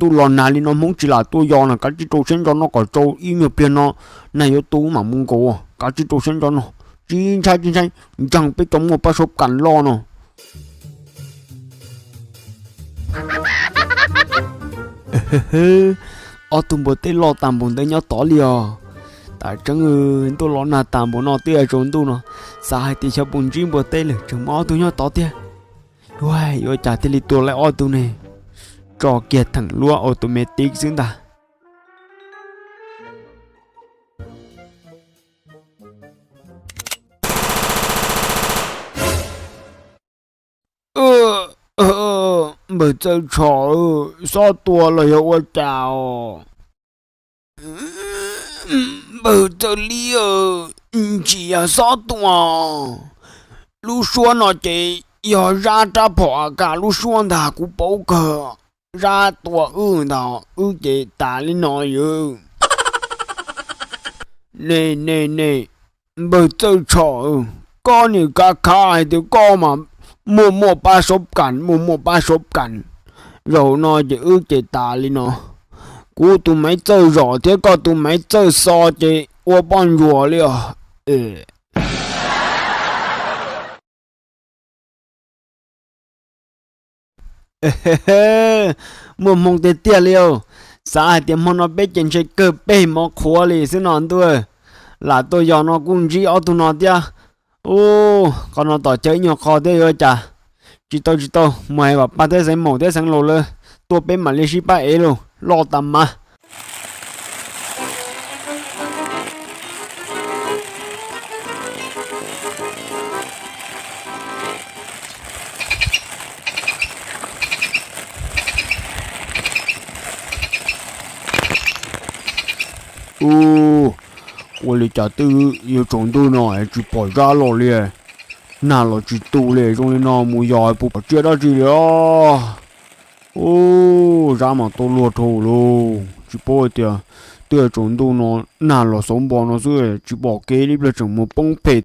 Tuaj los nag li no Hmoob tsis lam tuaj yos no, kav tsij rau siab ntso noj kom tsau ib nyuag pliag no nag yuav tu mam mus nkaus. Kav tsij rau siab ntso no, tsis ntshai tsis ntshai, ntseeg peb cov muaj paj suab kas loj no. Ob tug npua teb loj tas npaum ntawd nyob tod li os. Tam tseeb ntuj los nag tas npaum no twb yuav tsaus ntuj no, xav hais tias xyov puas ntsib npua teb lawm tseem muaj ob tug nyob tod thiab. Yuav, yuav cas thiaj li tua laib ob tug ne? Tso kiag theem luab automatic xwb ntag. Npawg Txawj Tsho, xob tua los yog ua cas os? Npawg Txawj Liab, tsis yog xob tua. Lub suab no ces yog Zab rab phom A K lub suab ntag, kuv paub kawg. Zab tua wb ntag, wb ces tas li no yog. Ne ne ne, npawg Txawj Tsho, koj niam kav khav hais tias koj mas muaj muaj paj suab kas, muaj muaj paj suab kas. Zaum no ces wb ces tas li no. Kuv tus maiv txawj zom thiab koj tus maiv txawj xo ces ua poj ntsuam li os. Muaj hmoo tiag tiag li os. Xav hais tias hmo no peb ces ntshe kawg peg mov qhuav li xwb no ntuj. Lam tuaj yos no kuj ntsib ob tug no thiab. Ub, qhov no tom chaw ib nyuag qho thiab yuav cas. Tsis tau tsis tau, mus hais kom pab thiab xeev maum thiab xeev laus lawv tuaj peb mam li sib pab ev lauj, loj tas mas. Ua li cas twb yuav tsaus ntuj no es tsis pom Zab los li. Nag los tsis tu li, zoo li no mus yos puas pom tsiaj dab tsi li os. Ub, Zab mas tuaj luag dhau lauj, tsis paub hais tias twb tsaus ntuj no nag los xauv npo no xwb tsis pom kev li, ib pliag tseem mus poob phem.